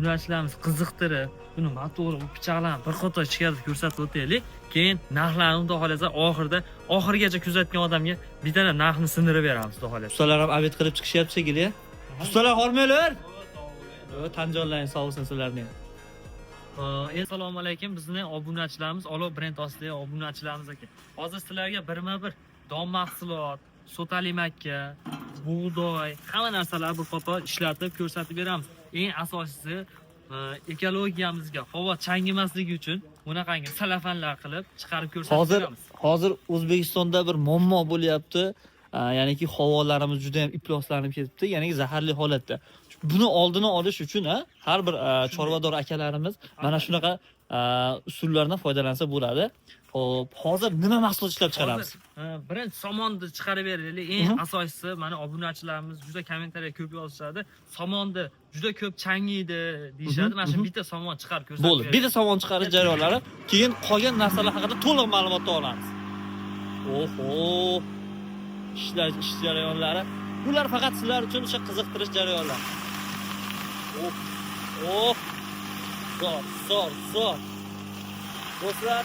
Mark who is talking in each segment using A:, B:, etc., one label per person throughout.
A: Obunachilarimiz qiziqtirib, buni motori, bu pichoqlarni bir qator ichkarida ko'rsatib o'taylik. Keyin narxlarni xudo xohlasa oxirida, oxirigacha kuzatgan odamga bittadan narxni sindirib beramiz xudo xohlasa.
B: Ustalar ham обед qilib chiqishyapti shekilli. Ustalar hormanglar. Tanjonlaring sog' bo'lsin sizlarning.
A: Assalomu alaykum bizni obunachilarimiz, Olov brend ostidagi obunachilarimiz aka. Hozir sizlarga birma-bir don mahsulot, so'tali makka, bug'doy, hamma narsalarni bir qator ishlatib ko'rsatib beramiz. Eng asosiysi ekologiyamizga havo changimasligi uchun bunaqangi salafanlar qilib chiqarib ko'rsatib
B: Hozir
A: beramiz.
B: hozir O'zbekistonda bir muammo bo'lyapti. Ya'niki havolarimiz juda ham ifloslanib ketibdi, ya'niki zaharli holatda. Buni oldini olish uchun har bir chorvador akalarimiz mana shunaqa usullardan foydalansa bo'ladi. Xo'p, hozir nima mahsulot ishlab chiqaramiz?
A: Hozir, birinchi somonni chiqarib beraylik. Eng asosiysi mana obunachilarimiz juda kommentariya ko'p yozishadi. Somonni juda ko'p changiydi deyishadi. Mana shu bitta somon chiqarib ko'rsatib
B: Bo'ldi.
A: beraylik.
B: Bitta somon chiqarish jarayonlari, keyin qolgan narsalar haqida to'liq ma'lumotni olamiz. Oho! Ishlash ish jarayonlari. Bular faqat sizlar uchun o'sha qiziqtirish jarayonlari. Oh! Oh! Zo'r, zo'r, zo'r. Do'stlar,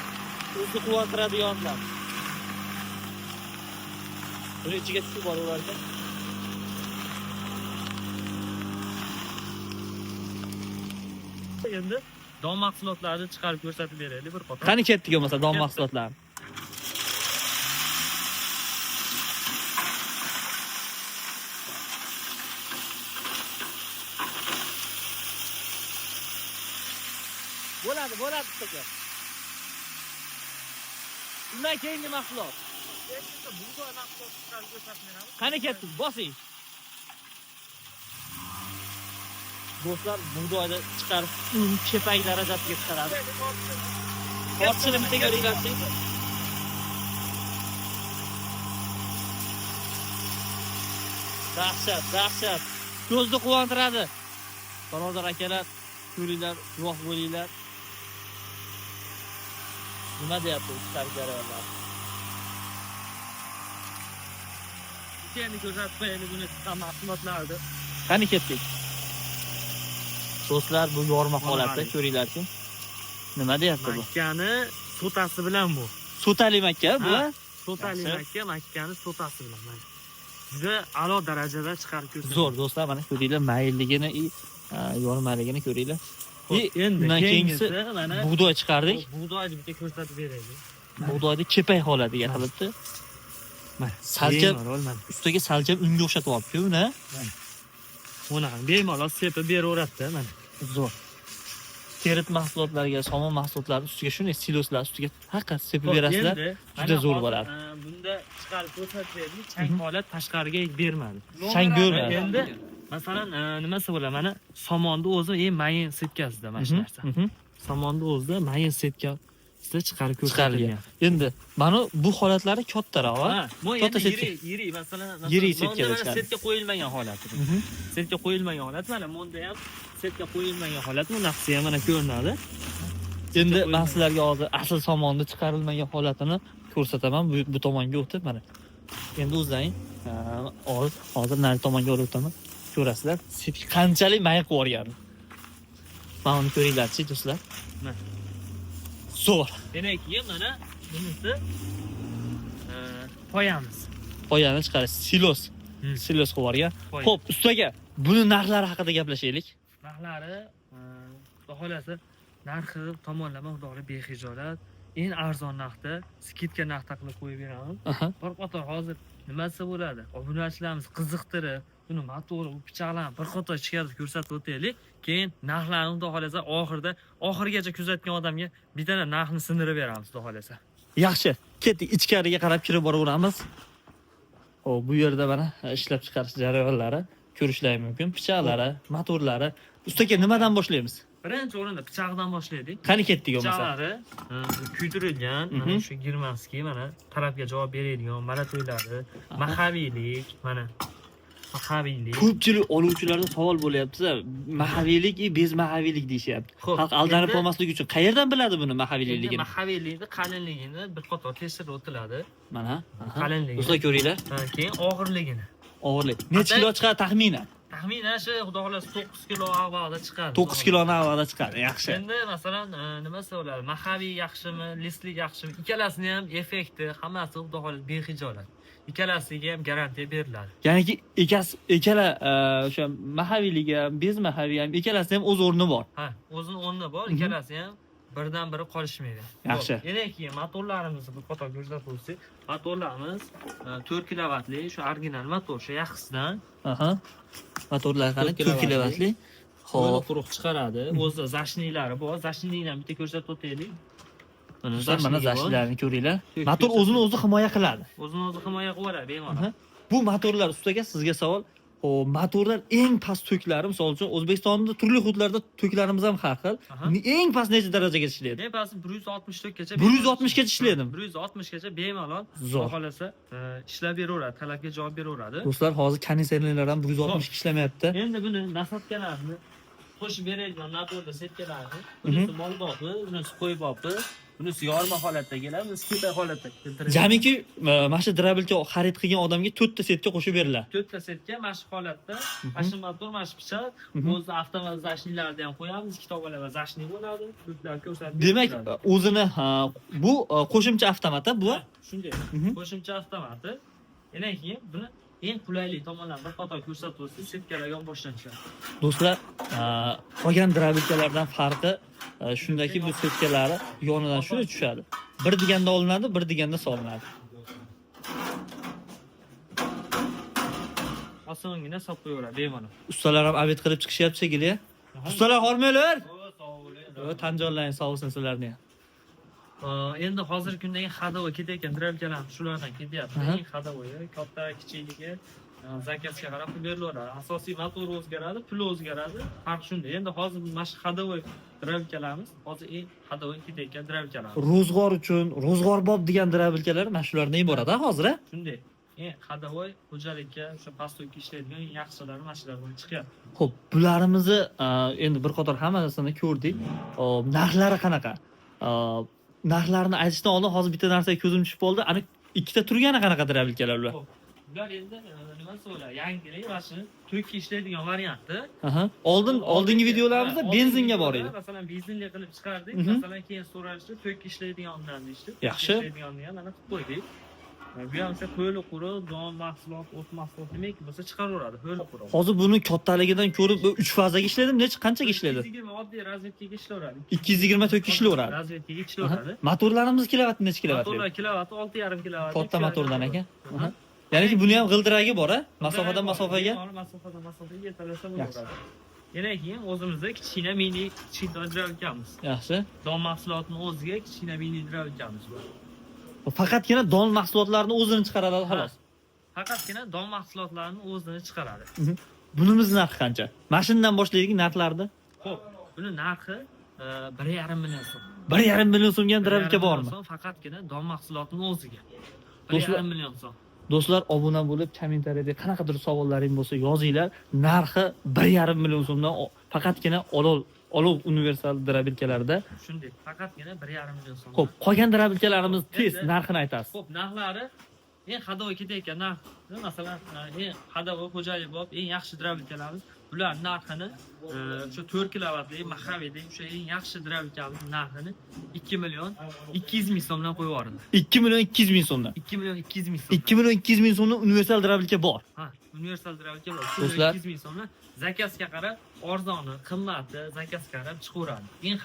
B: o'zni quvontiradiganlar. Buni ichiga suv boraverar ekan.
A: Endi don mahsulotlarini chiqarib ko'rsatib beraylik bir qator.
B: Qani ketdik bo'lmasa don
A: Ketdik.
B: mahsulotlari. Bo'ladi, bo'ladi aka. Undan keyingi mahsulot.
A: Endi bug'doy mahsulotini chiqarib ko'rsatib beramiz.
B: Qani ketdik, bosing. Do'stlar, bug'doyni chiqarib, un kepak darajasiga chiqaradi. Ortishini bitta ko'ringlarchi. Dahshat, dahshat. Ko'zni quvontiradi. Birodar akalar, ko'ringlar, guvoh bo'linglar. Nima deyapti u chiqarish jarayonlari?
A: Endi ko'rsatib qo'yaylik buni chiqqan mahsulotlarni.
B: Qani ketdik. Do'stlar, bu yorma holati, ko'ringlarchi. Nima deyapti bu?
A: Makkani so'tasi bilan bu.
B: So'tali makka bu.
A: Ha, So'tali
B: Yaxshi.
A: makka, makkani so'tasi bilan mana. Juda a'lo darajada chiqarib ko'rsatib.
B: Zo'r do'stlar, mana ko'ringlar mayilligini, yormaligini ko'ringlar.
A: Xo'p, endi
B: undan keyingisi
A: keyingisi mana
B: bug'doy chiqardik.
A: Bug'doyni bitta ko'rsatib beraylik.
B: Bug'doyni kepak holatiga qilibdi.
A: Mana
B: Salkam
A: bemalol mana.
B: ustiga salkam unga o'xshatib olibdi uni.
A: Bunaqa bemalol sepib beraveradi mana.
B: Zo'r. Terit mahsulotlariga, somon mahsulotlari ustiga shunday siloslar ustiga faqat sepib berasizlar.
A: Endi
B: juda
A: mana
B: zo'r
A: hozir,
B: bo'ladi.
A: Bunda chiqarib ko'rsatib berdik. Chang holat tashqariga bermadi.
B: Chang ko'rmadi.
A: Endi masalan, nimasi bo'ladi? Mana somonni o'zi eng mayin setkasida mana shu narsa. Somonni o'zida mayin setkasida chiqarib
B: Chiqarilgan.
A: ko'rsatilgan.
B: Endi mana bu holatlari kattaroq.
A: Ha, bu
B: Katta
A: endi
B: setka.
A: yirik, yirik masalan,
B: Yirik
A: masalan,
B: setkada
A: bunda mana
B: chiqadi.
A: setka qo'yilmagan holati. Setka qo'yilmagan holat mana bunda ham setka qo'yilmagan holat bunaqasi ham mana ko'rinadi.
B: Endi
A: qo'yilmagan.
B: men sizlarga hozir asl somonni chiqarilmagan holatini ko'rsataman. Bu tomonga o'tib mana. Endi o'zlaring hozir nari tomonga olib o'taman. Ko'rasizlar, setka qanchalik mayin qilib yuborganini. Mana uni ko'ringlarchi do'stlar.
A: Mana.
B: Zo'r.
A: Demak, keyin mana bunisi poyamiz.
B: Poyani chiqarish silos. Silos qilib yuborgan.
A: Poya.
B: Xo'p, ustaga buni narxlari haqida gaplashaylik.
A: Narxlari, xudo xohlasa, narxi tomonlama xudo xohlasa behijolat, eng arzon narxda, skidka narxda qilib qo'yib beramiz. Bir qator hozir nimasi bo'ladi? Obunachilarimiz qiziqtirib, buni motori, bu pichoqlarni bir qator ichkarida ko'rsatib o'taylik. Keyin narxlarni xudo xohlasa oxirida, oxirigacha kuzatgan odamga bittadan narxni sindirib beramiz xudo xohlasa.
B: Yaxshi, ketdik ichkariga qarab kirib boraveramiz. Xo'p, bu yerda mana ishlab chiqarish jarayonlari ko'rishlari mumkin. Pichoqlari, motorlari. Ustaga nimadan boshlaymiz?
A: Birinchi o'rinda pichoqdan boshlaydik.
B: Qani ketdik bo'lmasa.
A: Pichoqlari kuydirilgan, mana shu girmanskiy mana talabga javob beradigan malatoylari, mahaviylik, mana mahaviylik.
B: Ko'pchilik oluvchilarda savol bo'lyapti. Mahaviylik i bezmahaviylik deyishyapti.
A: Xo'p,
B: Xalq aldanib
A: endi-
B: qolmasligi uchun qayerdan biladi buni
A: Endi
B: mahaviyligini?
A: mahaviylikni qalinligini bir qator tekshirib o'tiladi.
B: Mana.
A: Qalinligi.
B: Do'stlar ko'ringlar.
A: Ha, keyin og'irligini.
B: Og'irlik. Necha kilo chiqadi taxminan?
A: Taxminan shu xudo xohlasa 9 kilo avvalda chiqadi.
B: 9 kiloni avvalda chiqadi. Yaxshi.
A: Endi masalan, nimasi bo'ladi? Mahaviy yaxshimi, lislik yaxshimi? Ikkalasini ham effekti, hammasi xudo xohlasa behijolat. Ikkalasiga ham garantiya beriladi.
B: Ya'niki ikkala o'sha mahaviyligi ham, bez mahaviy ham ikkalasida ham o'z o'rni bor.
A: Ha, o'zini o'rni bor, ikkalasi ham birdan biri qolishmaydi.
B: Yaxshi.
A: Xo'p, yana keyin motorlarimizni bir qator ko'rsatib o'tsak, motorlarimiz 4 kilovatli, shu original motor, shu yaxshisidan.
B: Aha. Motorlar qani
A: 4
B: 4 kilovatli.
A: Xo'p,
B: Xo'p.
A: quruq chiqaradi. O'zida zashniylari bor. Zashnikni ham bitta ko'rsatib o'taylik. Mana
B: Do'stlar, mana
A: zashnigi bor.
B: zashnilarni ko'ringlar.
A: Ko'k
B: Motor
A: ko'rsatib
B: o'zini o'zi himoya qiladi.
A: O'zini o'zi himoya qilib oladi bemalol.
B: Aha. Bu motorlar ustiga sizga savol. Xo'p, motorlar eng past toklari, misol uchun O'zbekistonda turli hududlarda toklarimiz ham har xil.
A: Aha.
B: Eng past necha darajaga ishlaydi?
A: Eng pasti 160 gacha.
B: 160 gacha ishlaydi.
A: 160 gacha bemalol.
B: Zo'r.
A: Xudo xohlasa ishlab beraveradi, talabga javob beraveradi.
B: Do'stlar, hozir konditsionerlar ham 160 ishlamayapti.
A: Endi buni насадка larni qo'shib beradigan набор da setkalarni, bunisi mol boqi, bunisi qo'y boqi, bunisi yorma holatda keladi, bunisi tepa holatda keltiradi.
B: Jamiki mana shu дробилка xarid qilgan odamga 4 ta setka qo'shib beriladi.
A: 4 ta setka mana shu holatda, mana shu motor, mana shu pichoq, o'zi avtomat защник larni ham qo'yamiz, ikki tomonlama защник bo'ladi, ko'plar ko'rsatib
B: Demak,
A: beradi.
B: O'zini ha, bu qo'shimcha avtomat bu.
A: Shunday. Qo'shimcha avtomati. Yana keyin buni eng qulaylik tomonlarini bir qator ko'rsatib o'tsak, setkalar yonboshdan tushadi.
B: Do'stlar, qolgan дробилка lardan farqi shundaki, bu setkalari yonidan shunday tushadi. Bir deganda olinadi, bir deganda solinadi.
A: Osongina solib qo'yaveradi bemalol.
B: Ustalar ham обед qilib chiqishyapti shekilli. Ustalar, hormanglar. Tanjonlaring sovsin sizlarni ham.
A: Endi hozirgi kundagi ходовой ketayotgan дробилка lar shulardan ketyapti. Eng ходовой katta kichikligi заказ ga qarab pul berilaveradi. Asosiy motor o'zgaradi, puli o'zgaradi. Farq shunda. Endi hozir mana shu ходовой дробилка larimiz hozir eng ходовой ketayotgan дробилка larimiz.
B: Ro'zg'or uchun, ro'zg'orbob degan дробилка lar mana shulardan iborat ha hozir, a?
A: Shunday. Eng ходовой xo'jalikka o'sha past tokka ishlaydigan eng yaxshilari mana shular bo'lib chiqyapti.
B: Xo'p, bularimizni endi bir qator hammasini ko'rdik. Xo'p, narxlari qanaqa? Narxlarini aytishdan oldin hozir bitta narsaga ko'zim tushib qoldi. Ana ikkita turgani qanaqa дробилка lar ular?
A: Xo'p, bular endi nimasi bo'ladi? Yangilik mana shu tokka ishlaydigan varianti.
B: Aha. Oldingi videolarimizda
A: Ha,
B: benzinga
A: oldingi
B: bor edi.
A: videoda masalan, benzinli qilib chiqardik. Masalan, keyin so'ralishdi, tokka ishlaydigandan deyishdi.
B: Yaxshi.
A: Ishlaydiganni ham mana qilib qo'ydik. Bu ham o'sha ho'li quruq, don mahsulot, o't mahsulot nimaki bo'lsa chiqaraveradi, ho'li quruq.
B: Hozir buni kattaligidan ko'rib, bu 3 fazaga ishladimi? Necha qanchaga ishladi?
A: 220 oddiy разведка ga ishlayveradi.
B: 220 tokka ishlayveradi.
A: Разведка ga ishlayveradi.
B: Motorlarimiz kilovatni necha kilovatli?
A: Motorlar kilovati 6,5 kilovat.
B: Katta motordan aka. Aha. Ya'niki buni ham g'ildiragi bor, a? Masofadan masofaga.
A: Masofadan masofaga yetalasa bo'laveradi. Yana keyin o'zimizda kichkina mini kichkina дробилка miz.
B: Yaxshi.
A: Don mahsulotini o'ziga kichkina mini дробилка miz bor.
B: Faqatgina don mahsulotlarini o'zini chiqaradi xolos.
A: Faqatgina don mahsulotlarini o'zini chiqaradi.
B: Bunimiz narxi qancha? Mashinadan boshlaydik narxlarni.
A: Xo'p, buni narxi 1,5 million so'm.
B: 1,5 million so'mga ham дробилка
A: 1,5
B: bormi?
A: million so'm faqatgina don mahsulotini o'ziga. Bir yarim million so'm.
B: Do'stlar, obuna bo'lib, kommentariyada qanaqadir savollaring bo'lsa yozinglar. Narxi 1,5 million so'mdan faqatgina olov universal дробилка larda.
A: Shunday, faqatgina 1,5 million so'm.
B: Xo'p, qolgan дробилка larimiz tez
A: Endi-
B: narxini aytasiz.
A: Xo'p, narxlari eng ходовой ketayotgan narx, masalan, eng ходовой xo'jalik bo'lib, eng yaxshi дробилка larimiz, bular narxini o'sha 4 kilovatli Mahavidagi o'sha eng yaxshi дробилка miz narxini 2 million 200 ming so'mdan qo'yib yuborildi.
B: 2 million 200 ming so'mdan.
A: 2 million 200 ming so'm.
B: 2 million 200 ming so'mdan universal дробилка bor.
A: Ha, universal дробилка bor. 2
B: Do'stlar-
A: million 200 ming so'mdan заказ ga qarab arzoni, qimmati заказ ga qarab chiqaveradi. Eng